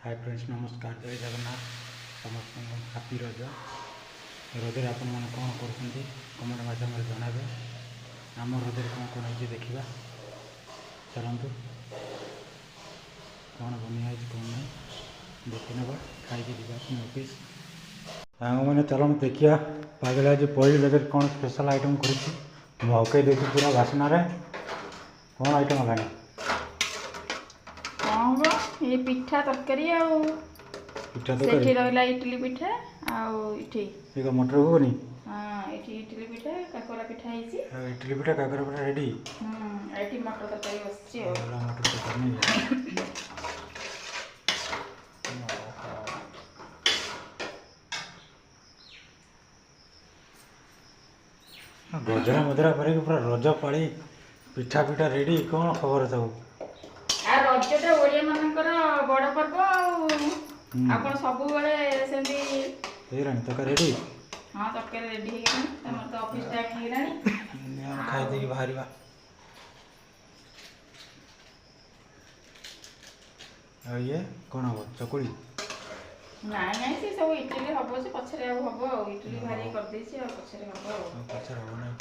ହାଏ friends, ନମସ୍କାର, ଜୟ ଜଗନ୍ନାଥ। ସମସ୍ତଙ୍କୁ happy Raja. ରଜରେ ଆପଣମାନେ କ'ଣ କରୁଛନ୍ତି, କମେଣ୍ଟ ମାଧ୍ୟମରେ ଜଣାଇବେ। ଆମ ରଜରେ କ'ଣ କ'ଣ ହେଇଛି ଦେଖିବା ଚାଲନ୍ତୁ। କ'ଣ ବନିଆ ହେଇଛି, କ'ଣ ନାହିଁ, ଦେଖିନେବା। ଖାଇକି ଯିବା ପୁଣି ଅଫିସ୍। ସାଙ୍ଗମାନେ, ଚାଲନ୍ତୁ ଦେଖିବା ପାଗଳ ଆଜି ପହିଲି ରଜରେ କ'ଣ ସ୍ପେଶାଲ୍ ଆଇଟମ୍ କରିଛି। ମହକେଇ ଦେଇଛି ପୁରା ବାସନାରେ। କ'ଣ ଆଇଟମ୍ ହେଲାଣି? କ'ଣ ହବ, ଏଇ ପିଠା ତରକାରୀ ଆଉ ପିଠା ସେଠି ତରକାରୀ। ରହିଲା ଇଟିଲି ପିଠା ଆଉ ଏଠି ଏ କ'ଣ ମଟର ଘୁଗୁନି? ହଁ, ଏଠି ଇଟିଲି ପିଠା, କାକରା ପିଠା ହେଇଛି। ଆଉ ଇଟିଲି ପିଠା, କାକରା ପିଠା ରେଡ଼ି। ଏଠି ମଟର ତରକାରୀ ବସିଛି ଆଉ। ହେଲା ମଟର ତରକାରୀ ନାଇଁ? ଗଜରା ମଜରା କରିକି ପୁରା ରଜ ପାଳି, ପିଠା ପିଠା ରେଡ଼ି। କ'ଣ ଖବର ସବୁ? ଆଉ ରଜଟା ଓଡ଼ିଆ ମାନଙ୍କର ବଡ଼ ପର୍ବ ଆଉ। ଆଉ କ'ଣ ସବୁବେଳେ ସେମିତି ହେଇଗଲାଣି ତରକାରୀ ରେଡ଼ି? ହଁ, ତରକାରୀ ରେଡ଼ି ହେଇଗଲାଣି। ତମର ତ ଅଫିସ୍ ଟାଇମ୍ ହେଇଗଲାଣି। ଆମେ ଖାଇ ଦେଇକି ବାହାରିବା। ଆଉ ଇଏ କ'ଣ ହବ, ଚକୁଳି? ନାଇଁ ନାଇଁ, ସେ ସବୁ ଇଟିଲି ହବ ଯେ ପଛରେ ଆଉ ହବ। ଆଉ ଇଟିଲି ଭାରି କରିଦେଇଛି, ଆଉ ପଛରେ ହବ ଆଉ। ଆଉ ପଛରେ ହବ ନାହିଁ?